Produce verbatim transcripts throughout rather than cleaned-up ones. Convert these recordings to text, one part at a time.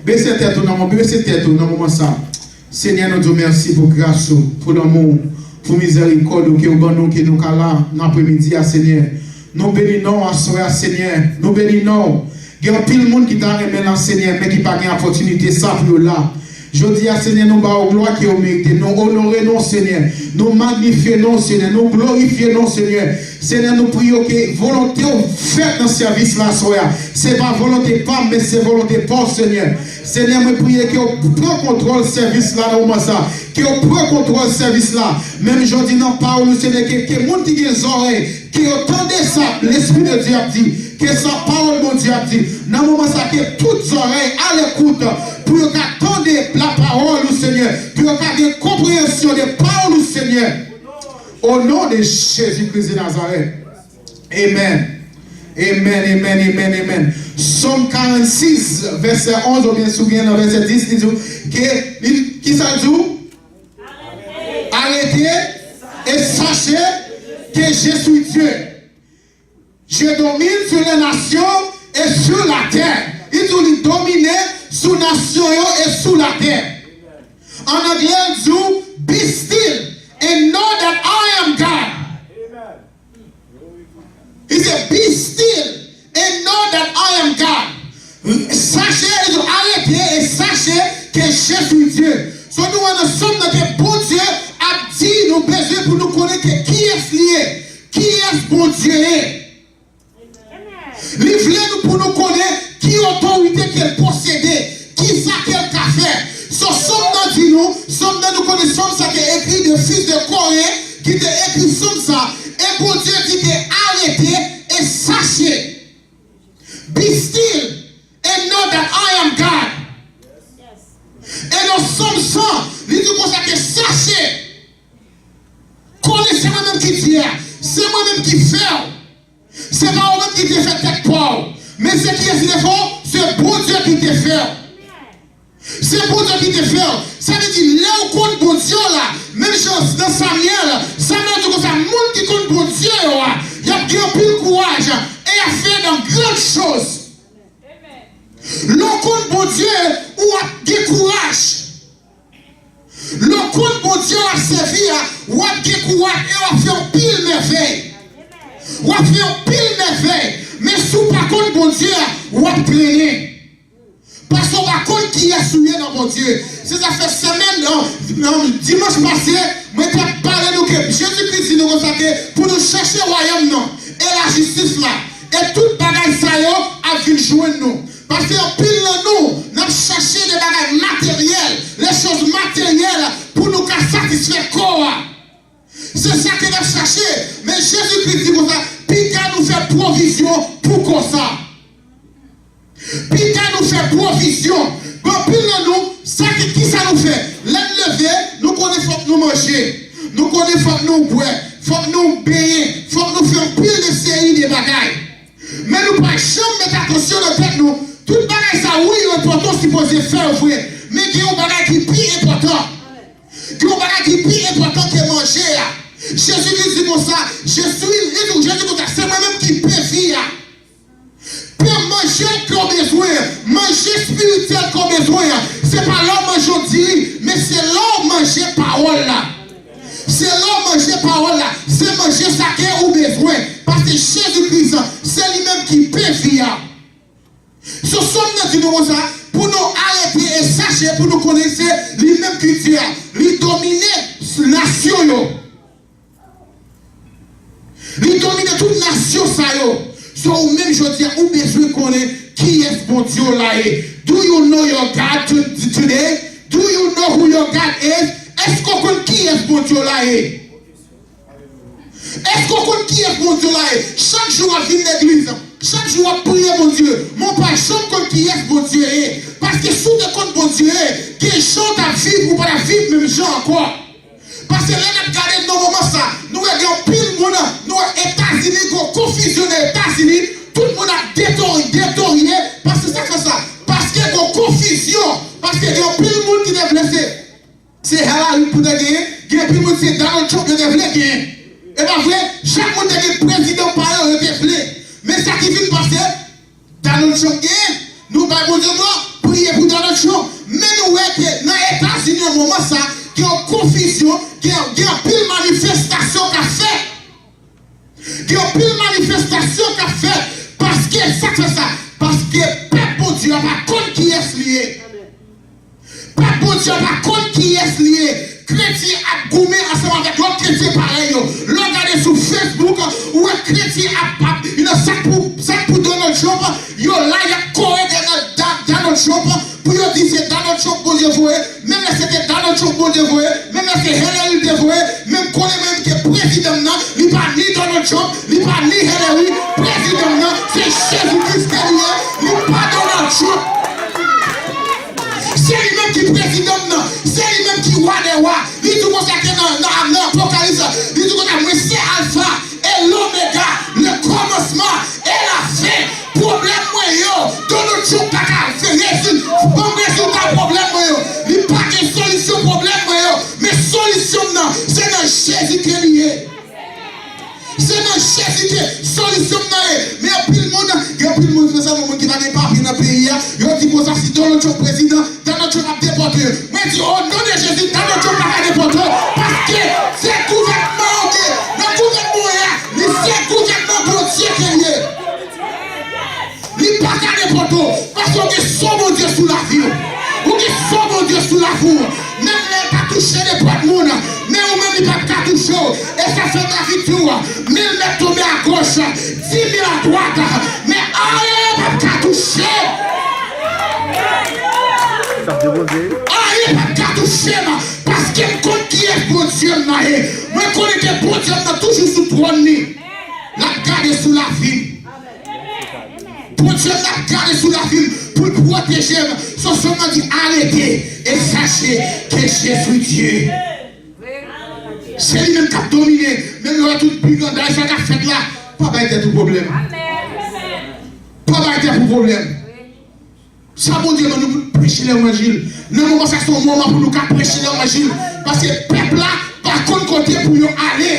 Bese tèt ou nan moman, bese tèt ou nan moman sa. Senyè, nou di w mèsi pou gras ou, pou lanmou w, pou mizèrikòd ou ke w ban nou, ke nou ka la nan apremidi a, Senyè. Nou beni non w aswè a, Senyè. Nou beni non w. Gen anpil moun ki ta renmen la, Senyè, men ki pa gen opòtinite sa pou yo la. Jodi a, Senyè, nou ba w glwa ke w merite. Nou onore non w, Senyè. Nou magnifye non w, Senyè. Nou glorifye non w, Senyè. Senyè, nou priye w ke volonte w fèt nan sèvis la aswè a. Se pa volonte pa m, men se volonte pa w, Senyè. Senyè, mwen priye ke w pran kontwòl sèvis la nan moman sa. Ke w pran kontwòl sèvis la. Menm jan w di nan pawòl ou, Senyè, ke, ke moun ki gen zòrèy, ke yo tande sa Lespri de Dye ap di. Ke sa pawòl Bondye ap di. Nan moman sa, ke tout zòrèy alekout pou yo ka tande lapawòl ou, Senyè. Pou yo ka gen konpreyansyon de pawòl ou, Senyè. O non de Jezi Kris de Nazarèt. Amen. Amen, amen, amen, amen. Sòm karannsis, vèsè onz, oubyen si w gen nan vèsè dis, li di w ke, li, kisa l di w? Arrêtez et sachez que je suis Dieu. Je domine sur les nations et sur la terre. Li di w li domine sou nasyon yo e sou latè. An anglè, l di w, be still and know that I am God. He said, be still and know that I am God. Sache, arete e sache ke je suis Dieu. So nou wè nan sòm nan ke Bondye ap di nou bezwen pou nou konnen ke kiyès li ye, kiyès Bondye ye. Li vle nou pou nou konnen ki otorite ke l posede, kisa ke l ka fè. So, sòm nan di nou, sòm nan nou konnen sòm sa ke ekri de fis de Kore ki te ekri sòm sa, e Bondye di ke arete e sache. Be still and know that I am God. E nan sòm sa, li di konsa ke sache, konnen se mwen menm ki Dye a, se mwen menm ki fè w. Se pa ou menm ki te fè tèt pa w. Men se kiyès ki te fè w? Se Bondye ki te fè w. Se Bondye ki te fè w. Sa vle di, lè w konn Bondye w la, menm jan nan Samyèl, Samyèl di konsa, moun ki konn Bondye yo a, y ap gen anpil kouraj, e y ap fè de grandes choses. Lè w konn Bondye, ou ap gen kouraj. Lè w konn Bondye w ap sèvi a, w ap gen kouraj e w ap fè anpil mèvèy. W ap fè anpil mèvèy. Men si w pa konn Bondye a, w ap trennen. Paske w pa konn kiyès ou ye nan Bondye. Se sa fè semèn, nan, nan dimanch pase, mwen te ap pale nou ke Jezi Kris di nou konsa ke pou nou chèche wayòm nan e lajistis la, e tout bagay sa yo ap vin jwenn nou. Paske anpil nan nou, n ap chache de bagay materyèl, les choses matérielles, pou nou ka satisfè kò a. Se sa ke n ap chache. Men Jezi Kris di konsa, piga nou fè pwovizyon pou kò sa. Piga nou fè pwovizyon. Bon, anpil nan nou, sa ki, kisa nou fè? Lè n leve, nou konnen fòk nou manje. Nou konnen fòk nou bwè. Fòk nou benyen. Fòk nou fè anpil de seri de bagay. Men nou pa janm met atansyon nan tèt nou. Tout bagay sa, wi, yo enpòtan, sipoze fè yo vre. Men gen yon bagay ki pi enpòtan. Gen yon bagay ki pi enpòtan ke manje a. Jezi Kris di konsa, je suis, li di, Jezi konsa, se mwen menm ki pen vi a. Pen manje ke w bezwen, manje espirityèl ke w bezwen an, se pa lè w manje yon diri, men se lè w manje pawòl la. Se lè w manje pawòl la, se manje sa ke ou bezwen. Paske Jezi Kris, se li menm ki pen vi a. So, sòm nan di nou konsa, pou nou arete e sache, pou nou konnen se li menm ki Dye a. Li domine nasyon yo. Li domine tout nasyon sa yo. So, ou menm jodi a, ou bezwen konnen kiyès Bondye w la ye. Do you know your God to- today? Do you know who your God is? Èske w konn kiyès Bondye w la ye? Èske w konn kiyès Bondye w la ye? Chak jou w ap vin legliz, chak jou w ap priye Bondye, men w pa janm konn kiyès Bondye ye. Paske si w te konn Bondye ye, gen jan w t ap viv, ou pa t ap viv menm jan ankò. Paske lè n ap gade nan moman sa, nou wè gen anpil moun, nou wè Etazini, gen yon konfizyon nan Etazini, tout moun ap deto- detorye, paske sa k fè sa, paske gen yon konfizyon, paske gen anpil moun ki te vle se Se Hillary pou te genyen, gen anpil moun se Donald Trump yo te vle genyen. E pa vre, chak moun te gen prezidan pa yo, yo te vle. Men sa ki vin pase, Donald Trump genyen, nou bay Bondye glwa, priye pou Donald Trump, men nou wè ke nan Etazini nan moman sa, gen yon konfizyon, gen, gen anpil manifestasyon k ap fèt. Gen anpil manifestasyon k ap fèt. Paske, sa k fè sa? Paske pèp Bondye a pa konn kiyès li ye. Pèp Bondye a pa konn kiyès li ye. Kretyen ap goumen ansanm avèk lòt kretyen parèy yo. Lè w gade sou Facebook, ou wè kretyen ap, ap, you know, sa k pou, sa k pou Donald Trump, yo la, y ap kore Donald, Da-, Donald Trump pou yo di se Donald Trump Bondye voye. Menm lè se te Donald Trump Bondye voye, menm lè se Hillary te voye, menm konnen menm ke prezidan m nan, li pa ni Donald Trump, li pa ni Hillary, prezidan m nan, se Jezi Kris ke li ye, li pa Donald Trump. Se li menm ki prezidan m nan, se li menm ki wa dè wa. Li di konsa ke nan, nan, nan Apokalips, li di konsa, mwen se Alfa e Lomega, le kòmansman e la fen. Pwoblèm mwen yo, Donald Trump pa ka fè rezoud. Ban m rezilta pwoblèm mwen yo. Li pa gen solisyon pwoblèm mwen yo. Men solisyon m nan, se nan Jezi ke li ye. Se nan Jezi ke solisyon m nan ye. Men anpil moun, gen anpil moun, frè sè, moun ki pa gen papye nan peyi a, yo di konsa si Donald Trump prezidan, Donald Trump ap depòte yo. Mwen di, o non de Jezi, Donald Trump pa ka depòte w, paske se gouvènman w ke, nan gouvènman w ye a, li se gouvènman Bondye ke l ye. Li pa ka depòte w, paske w gen san Bondye sou lavi w. Ou gen san Bondye sou lavi w. Menm lè l ta touche nenpòt moun, men ou menm li p ap ka touche w. E sa fè David di w, mil mèt tonbe agoch, dis mil adwat, men ayen p ap ka touche m. Sa vle Bondye. Ayen p ap ka touche m, paske m konn kiyès Bondye m nan ye. Mwen konnen ke Bondye m nan toujou sou twòn li. L ap gade sou lavi m. Bondye m ap gade sou lavi m pou l pwoteje m. Sòsyè m nan di, arrêtez et sachez que je suis Dieu. Se li menm k ap domine. Menm lè w wè tout briganday sa k ap fèt la, pa bay tèt ou pwoblèm. Pa bay tèt ou pwoblèm. Sa Bondye ban nou pou n preche levanjil. Nan moman sa, se yon moman pou nou ka preche levanjil. Paske pèp la pa konn kote pou yo ale.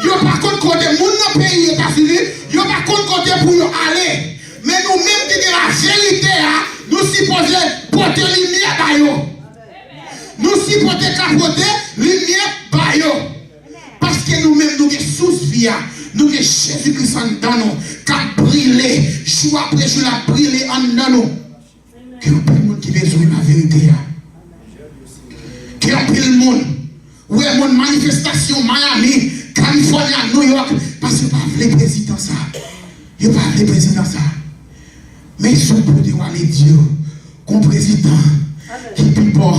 Yo pa konn kote moun nan peyi Etazini, yo pa konn kote pou yo ale. Men nou menm ki gen laverite a, nou sipoze pote limyè ba yo. Nou sipoze ka pote limyè ba yo. Paske nou menm nou gen sous vi a, nou gen Jezi Kris anndan nou, k ap brile, jou apre jou l ap brile anndan nou. Gen anpil moun ki bezwen laverite a. Gen anpil moun, ou wè moun manifestasyon Miami, California, New York, paske yo pa vle prezidan sa. Yo pa vle prezidan sa. Men sou kote w ale di yo, gon prezidan ki pi bon.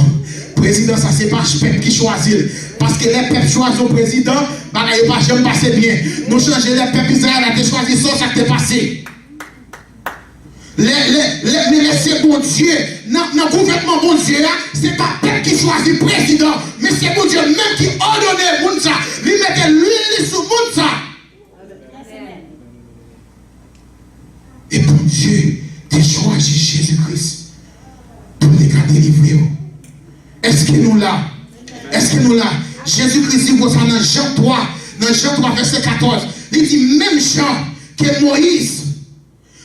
Prezidan sa se pa pèp ki chwazi l. Paske lè pèp chwazi yon prezidan, bagay yo pa janm pase byen. Nou chanje lè pèp Izrayèl la te chwazi Sòl, sa k te pase. Lè, lè, lè, men lè se Bondye, nan, nan gouvènman Bondye a, se pa pèp ki chwazi prezidan, men se Bondye menm ki òdone moun sa, li mete lwil li sou moun sa. E Bondye te chwazi Jezi Kris pou l te ka delivre yo. Èske nou la? Èske nou la? Jezi Kris di konsa nan Jan twa, nan Jan twa vèsè katòz, li di, menm jan ke Moyiz,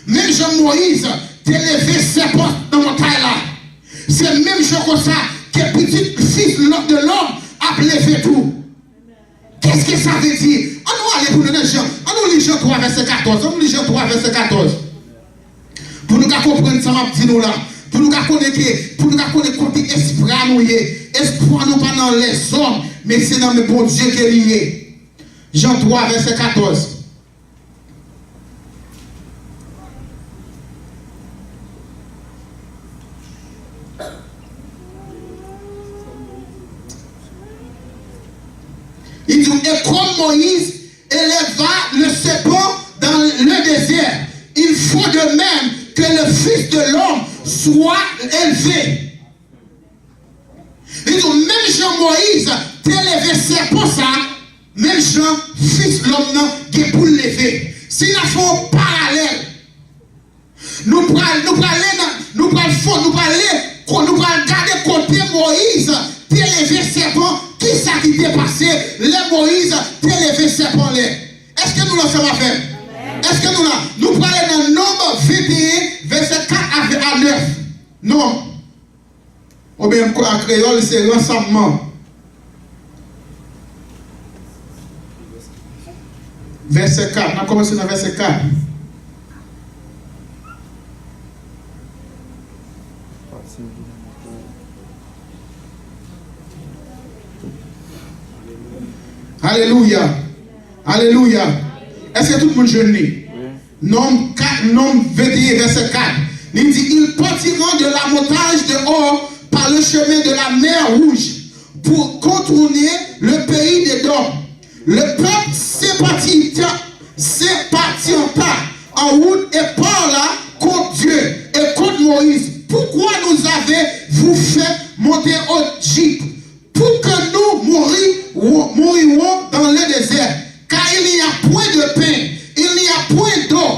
menm jan Moyiz te leve sèpan nan montay la, se menm jan konsa ke Pitit Fis de lòm ap leve tou. Qu'est-ce que ça veut dire? An nou ale pou nou nan Jan. An nou li Jan twa vèsè katòz. An nou li Jan twa vèsè katòz. Pou nou ka konprann sa m ap di nou la. Pou nou ka konnen ke, pou nou ka konnen kote espwa nou ye. Espwa nou pa nan lèzòm, men se nan men Bondye ke li ye. Jan twa vèsè katòz. Il dit, et comme Moïse éleva le serpent dans le désert, il faut de même que le Fils de l'homme soit élevé. Li di, menm jan Moyiz te leve sèpan sa, menm jan Fis lòm nan gen pou l leve. Si n ap fè yon paralèl, nou pral, nou pral nan, nou pral fon, nou pral li, ko-, nou pral gade kote Moyiz te leve sèpan, kisa ki te pase lè Moyiz te leve sèpan lè. Èske nou la ansanm avè m? Èske nou la? Nou prale nan Nonb venteyen, vèsè kat a, a nèf. Non. Oubyen an kreyòl, se ransanmman. Vèsè kat, n ap kòmanse nan vèsè kat. Alelouya! Alelouya! Èske tout moun jwenn li? Nonm kat, Nonm venteyen, vèsè kat. Li di, ils partiront de la montagne de Hor par le chemin de la mer Rouge pour contourner le pays d'Édom. Le peuple s'éparpilla, s'éparpilla en route et parla contre Dieu et contre Moïse. Pourquoi nous avez-vous fait monter au Égypte pour que nous mourions, mourions dans le désert? Car il n'y a point de pain, il n'y a point d'eau,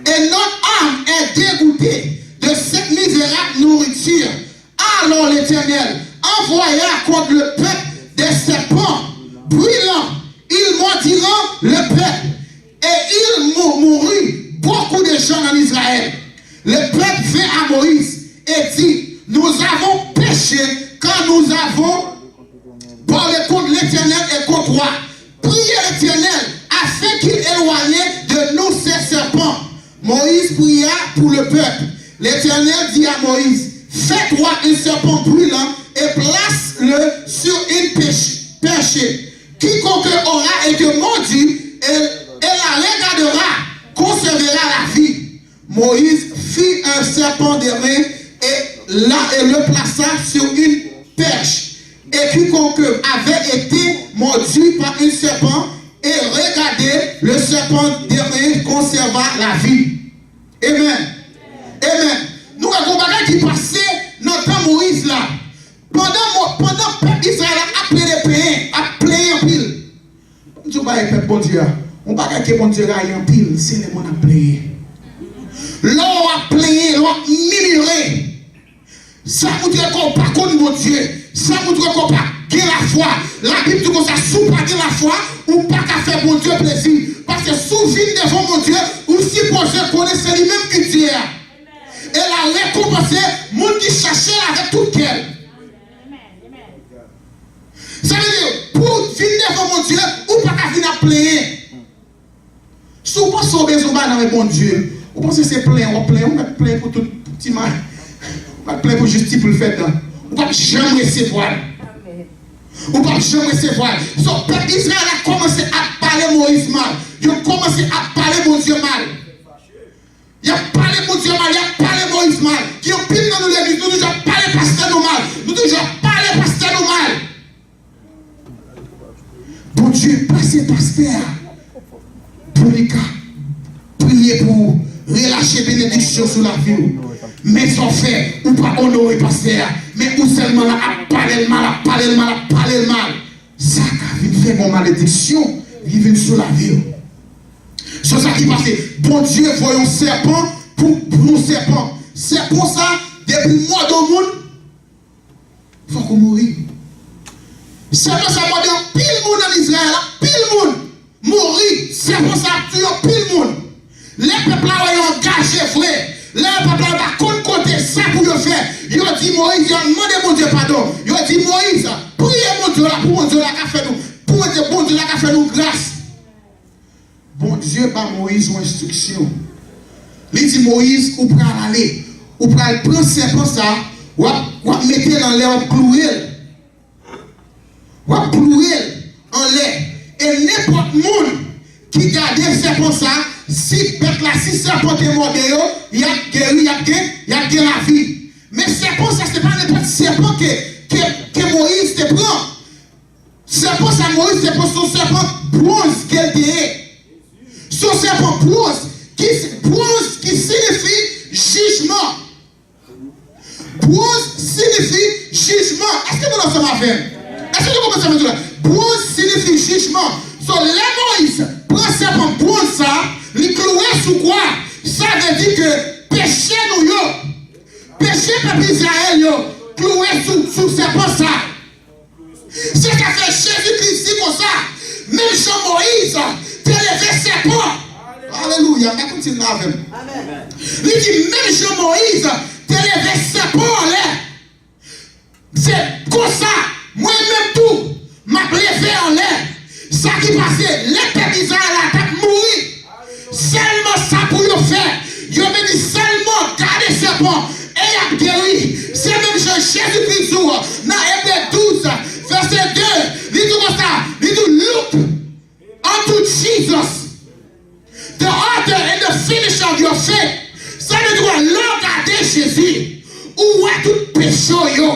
et notre âme est dégoûtée de cette misérable nourriture. Alors l'Éternel envoya contre le peuple des serpents brûlants. Ils mordirent le peuple et il mou- mourut beaucoup de gens en Israël. Le peuple vint à Moïse et dit, nous avons péché quand nous avons parlé contre l'Éternel et contre toi. Priez l'Éternel afin qu'il éloigne de nous ces serpents. Moïse pria pour le peuple. L'Éternel dit à Moïse, fais-toi un serpent brûlant et place-le sur une pêche, perche. Quiconque aura été mordu et, et la regardera conservera la vie. Moïse fit un serpent d'airain et, la, et le plaça sur une perche. Et quiconque avait été mordu par un serpent et regardé le serpent d'airain conserva la vie. Amen. Amen. Nou wè gon bagay ki pase nan tan Moyiz la. Pandan, pandan pèp Izrayèl la ap plede plenyen, ap plenyen anpil. M di w bagay pèp Bondye a. Yon bagay ke Bondye rayi anpil, se lè moun ap plenyen. Lè w ap plenyen, lè w ap mimire, sa moutre ke w pa konn Bondye. Sa moutre ke w pa gen lafwa. Labib di konsa, si w pa gen lafwa, ou pa ka fè Bondye plezi. Paske si w vin devan Bondye, ou sipoze konnen se li menm ki Dye a. E l a rekonpanse moun ki chache l avèk tout kè l. Sa vle di, pou w vin devan Bondye, ou pa ka vin ap plenyen. Si w panse w bezwen w pa nan men Bondye, ou panse se plenyen w ap plenyen, ou mèt plenyen pou tout ti may. Ou mèt plenyen pou jis ti poul fè dan. Ou p ap janm resevwa l. Ou p ap janm resevwa l. So, pèp Izrayèl la kòmanse ap pale Moyiz mal. Yo kòmanse ap pale Bondye mal. Y ap pale Bondye mal, y ap pale Moyiz mal. Gen anpil nan nou legliz, nou toujou ap pale pastè nou mal. Nou toujou ap pale pastè nou mal. Bondye pase pastè a pou li ka priye pou ou, relache benediksyon sou lavi w. Men sa w fè, ou pa onore pastè a. Men ou sèlman la ap pale l mal, ap pale l mal, ap pale l mal. Sa ka vin fè gon malediksyon ki vin sou lavi w. Se sa ki pase. Bondye voye yon sèpan pou, pou yon sèpan. Sèpan sa, depi l mòde yon moun, fòk ou mouri. Sèpan sa mòde anpil moun ann Izrayèl, anpil moun mouri. Sèpan sa ap touye anpil moun. Lè pèp la wè yo angaje vre, lè pèp la pa konn kote sa pou yo fè, yo di Moyiz, yo mande Bondye padon. Yo di Moyiz, priye Bondye la pou Bondye la ka fè nou, pou Bondye, Bondye la ka fè nou gras. Bondye ba Moyiz yon enstriksyon. Li di Moyiz, ou pral ale, ou pral pran sèpan sa, w ap, w ap mete l anlè, w ap klouwe l. W ap klouwe l anlè. E nenpòt moun ki gade sèpan sa, si bèt la, si sèpan te mòde yo, y ap geri, y ap gen, y ap gen lavi. Men sèpan sa, se pa nenpòt sèpan ke, ke, ke Moyiz te pran. Sèpan sa Moyiz te pran, se yon sèpan bwonz ke l te ye. Se yon sèpan bwonz ki, bwonz ki siyifi jijman. Bwonz siyifi jijman. Èske nou la ansanm avè m? Èske nou konprann sa m ap di la? Bwonz siyifi jijman. So, lè Moyiz pran sèpan bwonz sa, li klouwe sou kwa, sa vle di ke peche nou yo, peche pèp Izrayèl yo, klouwe sou, sou sèpan sa. Se sa fè Jezikri di konsa, menm jan Moyiz te leve sèpan. Alelouya, mete yon ti la avè m. Li di, menm jan Moyiz te leve sèpan anlè, Se konsa, mwen menm tou, m ap leve anlè. Sa ki pase, lè pèp Izrayèl la t ap mouri, sèlman sa pou yo fè, yo vin di sèlman gade sèpan e y ap geri. Se menm jan Jezikri di w nan Ebre douz, vèsè de, li di w konsa, li di w, Look unto Jesus, the author and the finisher of your faith. Sa vle di, lè w gade Jezi, ou wè tout peche w yo,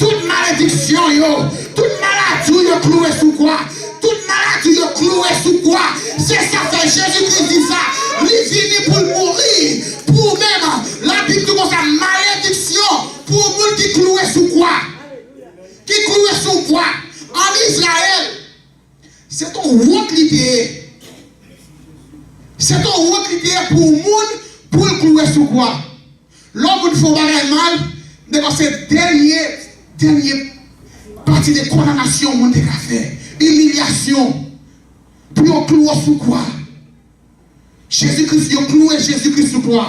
tout malediksyon w yo, tout maladi w yo klouwe sou kwa. Tout maladi w yo klouwe sou kwa. Se sa fè Jezikri di sa. Li vini pou l mouri pou ou menm. Labib di konsa, malediksyon pou moun ki klouwe sou kwa. Ki klouwe sou kwa. Ann Izrayèl, se t on wont li te ye. Se t on wont li te ye pou moun, pou l klouwe sou kwa. Lè yon moun fè yon bagay mal, m te panse dènye, dènye pati de kondanasyon yon moun te ka fè, imilyasyon, pou yo klouwe w sou kwa. Jezikri, yo klouwe Jezikri sou kwa.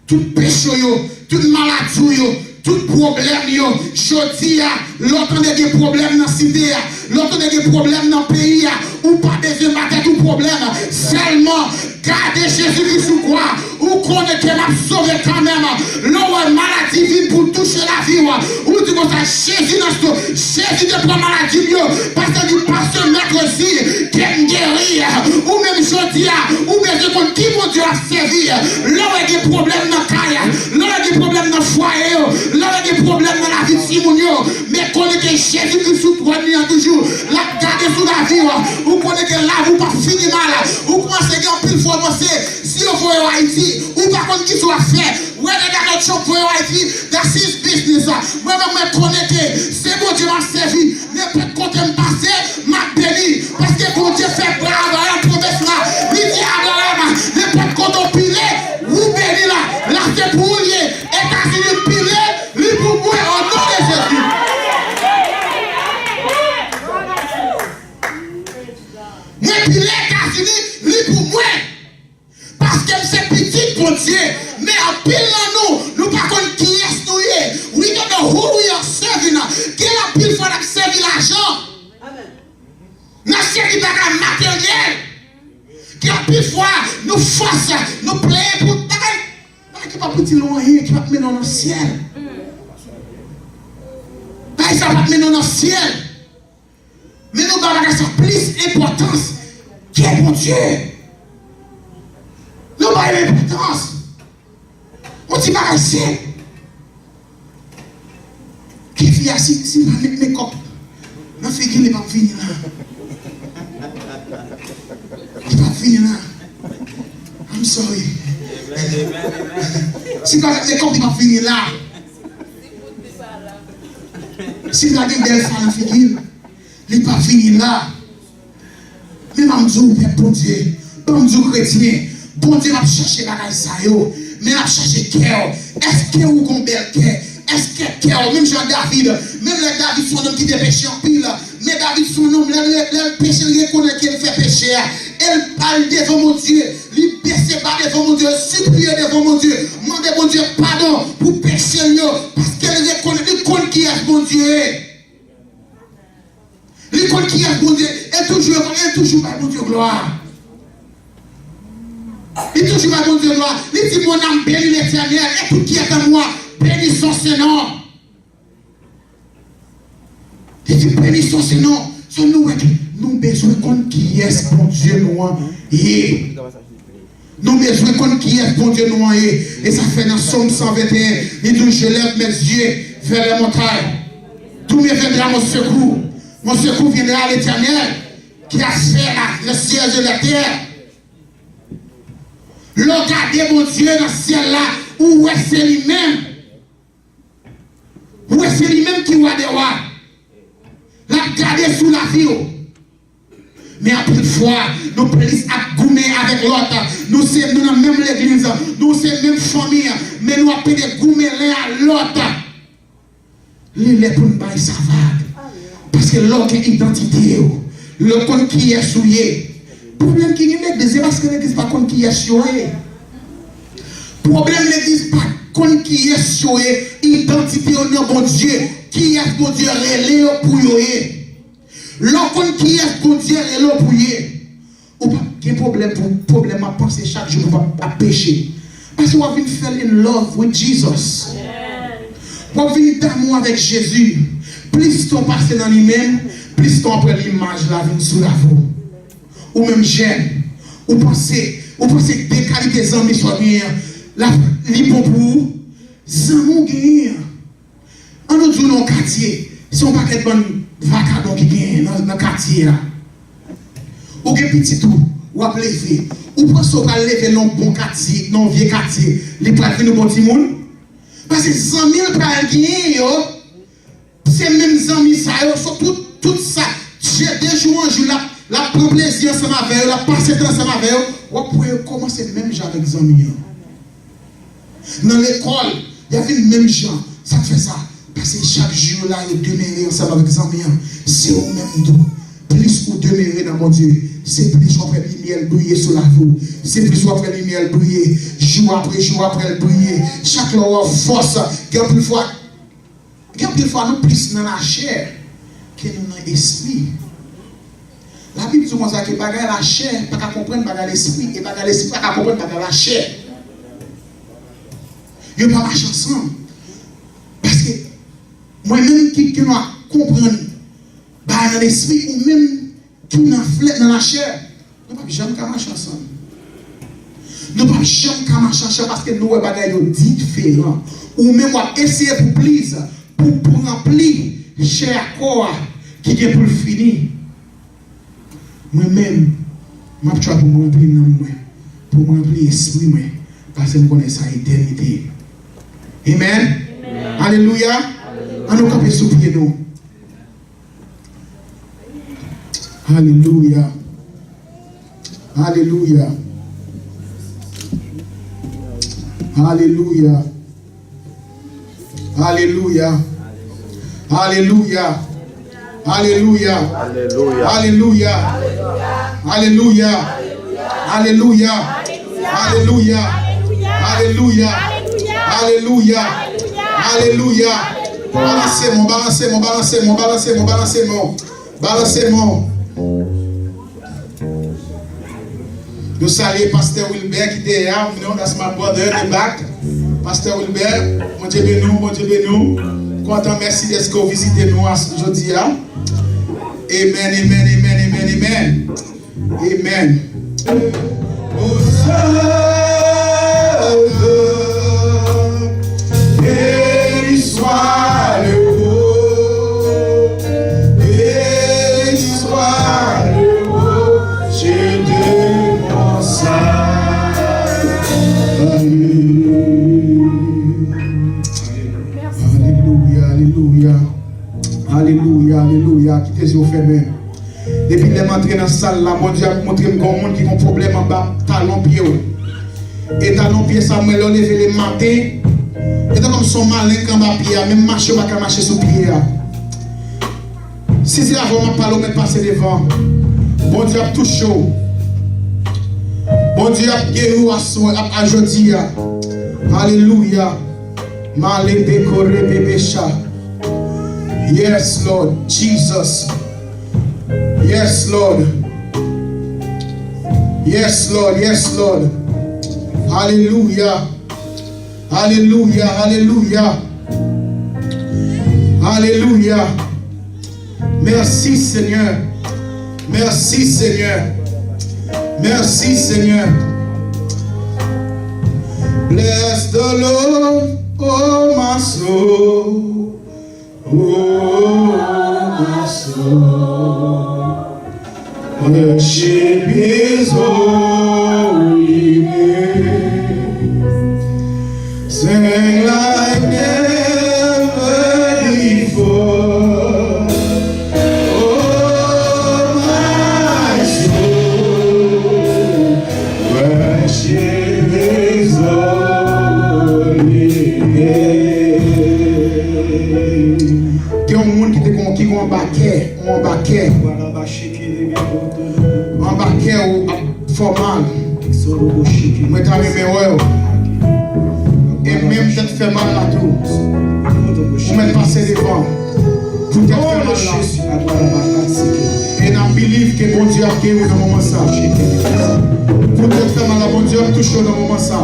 Tout peche w yo, tout maladi w yo, tout pwoblèm yo, jodi a, lè w tande gen pwoblèm nan site a, lè w tande gen pwoblèm nan peyi a, ou pa bezwen ba tèt ou pwoblèm. Sèlman, gade Jezikri sou kwa. Ou konnen ke l ap sove kanmenm. Lè w wè maladi vin pou touche lavi w, ou di konsa, Jezi nan sto, Jezi te pran maladi m yo, paske li di, Pastè, Mèt, si ke m geri. Ou menm jodi a, ou bezwen konn ki Bondye w ap sèvi. Lè w wè gen pwoblèm nan kay, lè w wè gen pwoblèm nan fwaye yo, lè w wè gen pwoblèm nan lavi timoun yo, men konnen ke Jezikri sou twòn li an toujou, l ap gade sou lavi w. Ou konnen ke lavi w p ap fini mal. Ou kòmanse gen anpil fwa w panse, si yo voye w Ayiti, ou pa konn kisa w ap fè. Whether Donald Trump voye w Ayiti, that's his business. Mwen menm, mwen konnen ke se Bondye m ap sèvi. Nenpòt kote m pase, m ap beni. Paske Bondye fè bay Abraram pwomès la. Li di Abraram, nenpòt kote w pile, ou beni la. La se pou ou l ye. Etazini pile, li pou mwen, o non de Jezi. Mwen pile Etazini, li pou mwen. Paske m se pitit Bondye. Men anpil nan nou, nou pa konn kiyès nou ye. We don't know who we are serving. Gen anpil fwa n ap sèvi lajan. N ap sèvi bagay materyèl. Gen anpil fwa, nou fòse, nou plenyen pou bagay, bagay ki p ap itil nou anyen, ki p ap mennen w nan syèl. Bagay sa p ap mennen w nan syèl. Men nou ba bagay sa plis enpòtans ke Bondye. Nou ba l enpòtans. Yon ti bagay senp. Ke fi a, si, si l pa met mekòp nan figi l, li p ap vini la. Li p ap vini la. I'm sorry. Si l pa met mekòp, li p ap vini la. Si l pa gen bèl fwa nan figi l, li p ap vini la. Men ban m di w, pèp Bondye, ban m di w, kretyen, Bondye p ap chache bagay sa yo, men l ap chache kè w. Èske ou gon bèl kè? Èske kè w, menm jan David, menm lè David se yon nonm ki te peche anpil, men David se yon nonm, lè, lè, lè l peche, l rekonèt ke l fè peche a, e l al devan Bondye, li bese ba devan Bondye, li sipliye devan Bondye, mande Bondye padon pou peche l yo, paske l rekonèt, li konn kiyès Bondye ye. Li konn kiyès Bondye, e toujou, e toujou bay Bondye glwa. Li toujou bay Bondye glwa. Li di, Mon âme bénit l'Éternel, et tout qui est en moi, bénisse son saint nom. Li di, Bénisse son saint nom. So nou wè ke nou bezwen konn kiyès Bondye nou an ye. Nou bezwen konn kiyès Bondye nou an ye. E sa fè nan Sòm san venteyen, li di, Je lève mes yeux vers les montagnes. D'où me viendra mon secours? Mon secours viendra de l'Éternel, qui a fait la, le ciel et la terre. Lè w gade Bondye nan syèl la, ou wè se li menm. Ou wè se li menm ki wa dè wa. L ap gade sou lavi w. Men anpil fwa, nou plis ap goumen avèk lòt. Nou se, nou nan menm legliz, nou se menm fanmi, men nou ap pede goumen len a lòt. Li lè pou n bay sa vag. Paske lè w gen idantite w, lè w konn kiyès ou ye, pwoblèm ki gen legliz, se paske legliz pa konn kiyès yo ye. Pwoblèm legliz pa konn kiyès yo ye, idantite yo nan Bondye. kiyès Bondye rele yo pou yo ye. Lè w konn kiyès Bondye rele w pou ye, ou p ap gen pwoblèm pou pwoblèm ap panse chak jou pou w ap, ap peche. Paske w ap vin fall in love with Jesus. W ap vin damou avèk Jezi. Plis tan w pase nan li menm, plis tan w ap wè limaj la vin sou lavi w. Ou menm jèn, ou panse, ou panse de kalite zanmi sa w genyen an, la, li bon pou ou? Zanmi w genyen an. An nou di w nan yon katye, se yon pakèt bann vakabon ki genyen nan, nan katye a. Ou gen pitit ou, w ap leve. Ou panse w pral leve nan yon bon katye, nan yon vye katye, li pral vin yon bon timoun? Paske zanmi l pral genyen yo, se menm zanmi sa yo, so tout, tout sa, je, de jou an jou, l ap, l ap pran plezi ansanm avè yo, l ap pase tan ansanm avè yo, w ap wè yo kòmanse menm jan avèk zanmi an. Nan lekòl, y ap vin menm jan. Sa k fè sa? Paske chak jou yo la, yo demere ansanm avèk zanmi an. Se ou menm tou. Plis ou demere nan Bondye, se plis w ap wè limyè l briye sou lavi w. Se plis w ap wè limyè l briye jou apre jou, w ap wè l briye. Chak lè w wè fòs, gen anpil fwa, gen anpil fwa nou plis nan lachè ke nou nan espri. Labib di w konsa ke bagay lachè pa ka konprann bagay lespri, e bagay lespri pa ka konprann bagay lachè. Yo pa mache ansanm. Paske mwen menm ki, ki gen dwa konprann bagay nan lespri, ou menm ki nan flè, nan lachè, nou p ap janm ka mache ansanm. Nou p ap janm ka mache ansanm paske nou wè bagay yo diferan. Ou menm w ap eseye pou pliz, pou, pou ranpli chè a, kò a ki gen pou l fini. Mwen menm, m ap try pou m ranpli nanm mwen, pou m ranpli espri mwen, paske m konnen sa etènite. Amen. Alelouya. Ann nou kanpe sou pye nou. Alelouya. Alelouya. Alelouya. Alelouya. Alelouya. Alelouya. Alelouya. Balanse men w, balanse men w, balanse men w, balanse men w, balanse men w. Balanse men w. Nou salye Pastè Wilbert ki te la. You know, that's my brother in the back. Pastè Wilbert, Bondye beni w, Bondye beni w. Kontan, mèsi dèske w vizite nou a, jodi a. Amen, amen, amen, amen, amen. Amen. Au Sauveur, béni soit le roi, béni soit le rocher de mon salut. Alelouya, alelouya, alelouya, alelouya. Kite zye w fèmen. Depi lè m antre nan sal la, Bondye ap montre m gen yon moun ki gen yon pwoblèm anba talon pye w. E talon pye sa, mwen, lè w leve le maten, e tankou se yon maleng anba pye a, menm mache w pa ka mache sou pye a. Si se avè w m ap pale, w mèt pase devan. Bondye ap touche w. Bondye ap geri w aswè, ap, a jodi a. Alelouya. Male bekore bebesha. Yes, Lord Jesus. Yes, Lord. Yes, Lord. Yes, Lord. Alelouya. Alelouya. Alelouya. Alelouya. Mèsi, Senyè. Mèsi, Senyè. Mèsi, Senyè. Bless the Lord, oh my soul. Oh, my soul, worship his holy name. Sing like never before. Oh, my soul, worship his holy name. Gen yon moun ki te gen, ki gen yon anba kè, yon anba kè. Anba kè ou ap fè w mal. Mwen ta renmen wè w. E menm tèt fè mal la tou. Ou mèt pase devan. Pou tèt fè mal la. And I believe ke Bondye ap geri w nan moman sa. Pou tèt fè mal la, Bondye ap touche w nan moman sa.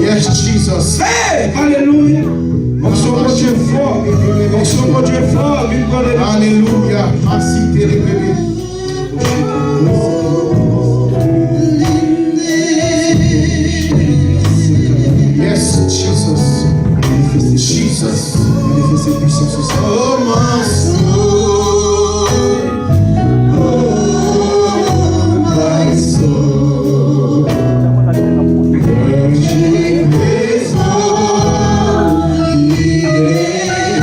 Yes, Jesus. Hey, alelouya. Onksyon Bondye fò. Onksyon Bondye fò. Vin pran de. Alelouya. Masi telebebe. Yes, Jesus. Jesus. Manifeste pwisans ou, Senyè. Oh, my soul. Oh, my soul. Worship His holy name.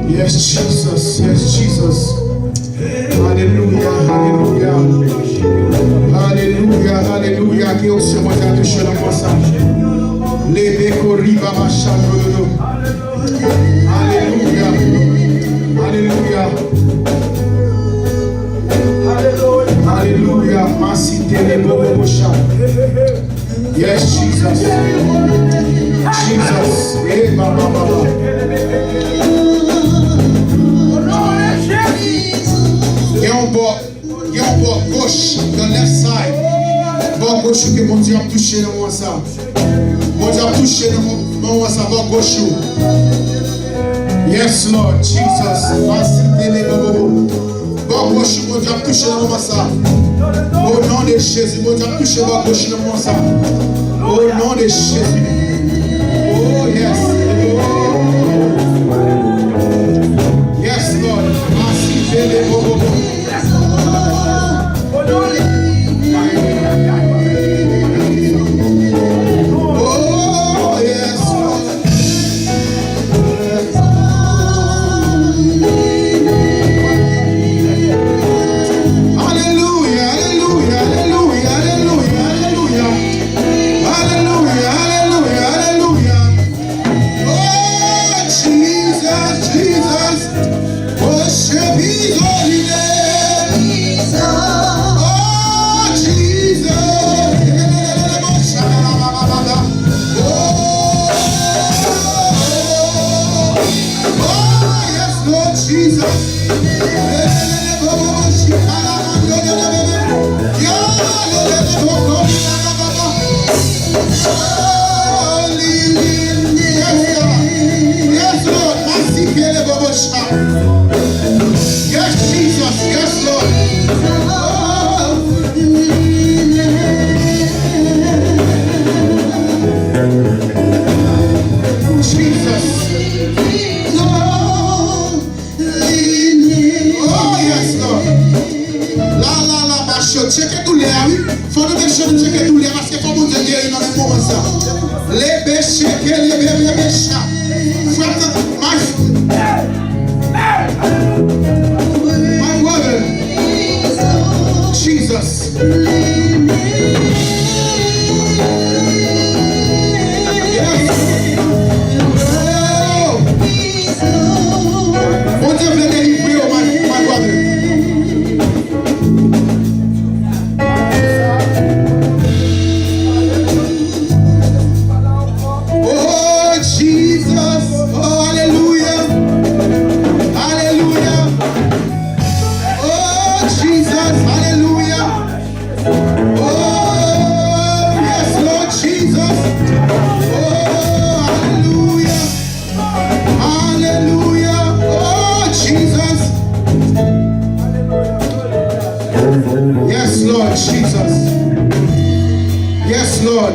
Yes, Jesus. Yes, Jesus. Alelouya, alelouya. Alelouya, alelouya. Ke onksyon Bondye a touche nan moman sa. Lebe kori baba shandololo. Alelouya. Alelouya. Alelouya. Masi tele bobo bosha. Yes, Jesus. Jesus. Eh, baba, baba. Gen yon bò, gen yon bò goch, the left side. Bò goch ou ke Bondye ap touche nan moman sa. Bondye ap touche nan mo-, nan moman sa, bò goch ou. Yes, Lord Jesus. Masi tele bobo. Bò goch ou, Bondye ap touche nan moman sa. O non de Jezi, Bondye ap touche bò goch ou nan moman sa. O non de Jezi. Oh, yes. Yes, Lord. Masi tele bobo. Oh, yes, Lord. Alelouya, alelouya, alelouya, alelouya, alelouya. Alelouya, alelouya, alelouya. Oh, Jesus, Jesus. Worship His holy name. Oh, Jesus. Oh, oh, yes, Lord Jesus. Yes, God. Yes, Lord. Masikele bobosha. Yes, Jesus. Yes, Lord. Jesus. Oh, yes, Lord. La, la, la, basho. Tcheke doulè a, wi. Fò nou make sure nou tcheke doulè a, paske fò Bondye geri nan menm moman sa. Lebe, cheke, lebe, lebe, cha. Frè, my, my brother. Jesus. Yes. Oh. Bondye vle delivre w, my, my brother. Oh, Jesus. Oh, alelouya. Alelouya. Oh, Jesus. Alelouya. Oh, yes, Lord Jesus. Oh, alelouya. Alelouya. Oh, Jesus. Yes, Lord Jesus. Yes, Lord.